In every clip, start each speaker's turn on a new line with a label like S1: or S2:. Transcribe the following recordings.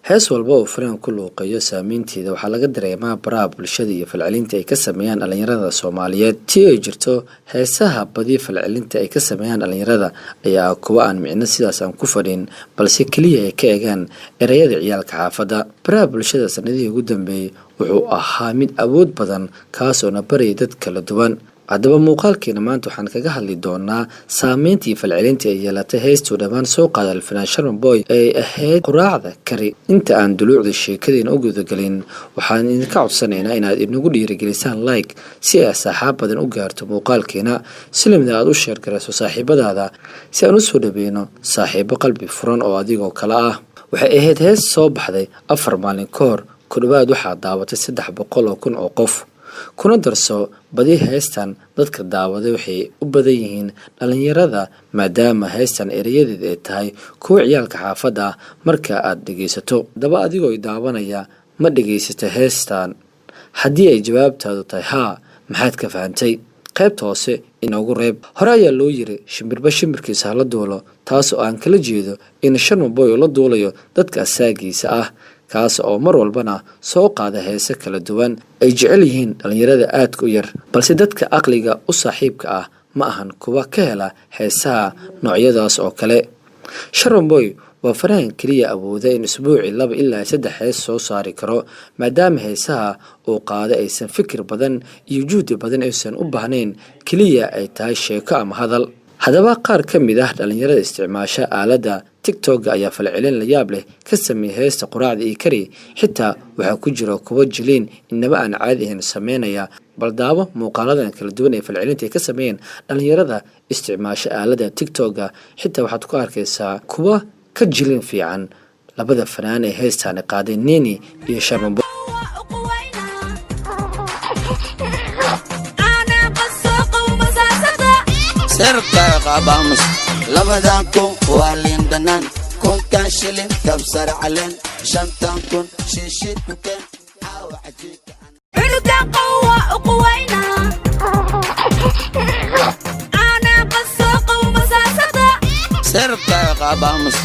S1: Hees walba oo fanaan ku luuqeeyo, saameynteeda waxaa laga dareemaa baraha bulshada iyo falcelinta ay ka sameeyaan dhalinyarada Soomaaliyeed. Tii ay jirto, heesaha badi falcelinta ay ka sameeyaan dhalinyarada ayaa kuwa aan micno sidaas aan ku fadhin, balse keliya ay ka egaan ereyada ciyaalka xaafadda. Baraha bulshada sanadihii ugu dambeeyey wuxuu ahaa mid awood badan, kaas oo na barayay dad kala duwan. Haddaba, muuqaalkeena maanta waxaan kaga hadli doonaa saameyntii falcelinta ay yeelatay heestuu dhammaan soo qaada alfanaan Sharma Boy ee ahayd "Quraacda Kari". Inta aan duluucda sheekadeena u gudagelin, waxaan idinka codsanaynaa inaad inagu dhiirigelisaan like, si ay asxaab badan u gaarto muuqaalkeena, si lamida aad u share garayso saaxiibadaada, si aan usoo dhaweyno saaxiibo qalbi furan oo adigoo kale ah. Waxay ahayd hees soo baxday 4 maalin ka hor. Ku dhawaad waxaa daawatay 300,000 oo qof. Kuna darso, badi heestan dadka daawaday waxay u badan yihiin dhalinyarada, maadaama heestan ereyadeed ay tahay kuwa ciyaalka xaafadda ah marka aad dhegaysato. Haddaba, adigoo daawanaya, ma dhegaysata heestan? Haddii ay jawaabtaadu tahay haa, maxaad ka fahantay? Qaybta hoose inoogu reeb. Hore ayaa loo yiri, "Shimbirba shimbirkiisa hala duulo," taas oo aan kala jeedo in Sharma Boy uu la duulayo dadka asaagiisa ah, kaas oo mar walbana soo qaada heese kala duwan ay jecel yihiin dhalinyarada aadka u yar, balse dadka aqliga u saaxiibka ah ma ahan kuwa ka hela heesaha noocyadaas oo kale. Sharma Boy waa fanaan keliya awooda in isbuucii laba ilaa saddex hees soo saari karo, maadaama heesaha uu qaada aysan fikir badan iyo juhdi badan aysan u baahnayn, keliya ay tahay sheeko ama hadal. Haddaba, qaar ka mid ah dhalinyarada isticmaasha aaladda TikTok ayaa falcelin la yaab leh ka sameeyey heesta "Quraacda iyo Kari". Xitaa waxaa ku jira kuwo jiliin inaba aan caadi ahayn sameynaya. Bal daabo muuqaaladan kala duwan ee falcelinta ay ka sameeyeen dhalinyarada isticmaasha aaladda TikTok-a. Xitaa waxaad ku arkaysaa kuwa ka jilin fiican labada fanaan ee heestaani qaaday, Nini iyo Sharma Boy.
S2: Sirka qabamus 2000 waa liin dhanaan, kunkan shilin kabsar caleen, 5000 shiishid kuken caawa cajiibka.
S3: Cunugan qawa u quwayna caana qasoo qawmasaasada.
S2: Sirka qabamus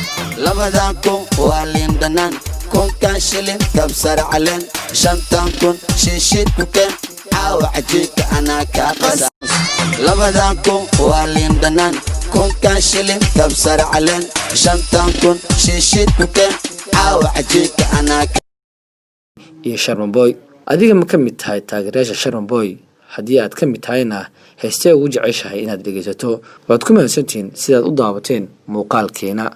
S2: 2000 waa liin dhanaan, kunkan shilin kabsar caleen, 5000 shiishid kuken caawa cajiibka anaa kaa qasa. 2000 waa liin dhanaan, kunkan shilin kabsar caleen, 5000 shiishid kuken caawa cajiibka anaa.
S1: Iyo Sharma Boy, adiga ma ka mid tahay taageerayaasha Sharma Boy? Haddii aad ka mid tahayna, heestee ugu jeceshahay inaad dhegaysato? Waad ku mahadsantihiin sidaad u daawateen muuqaalkeena.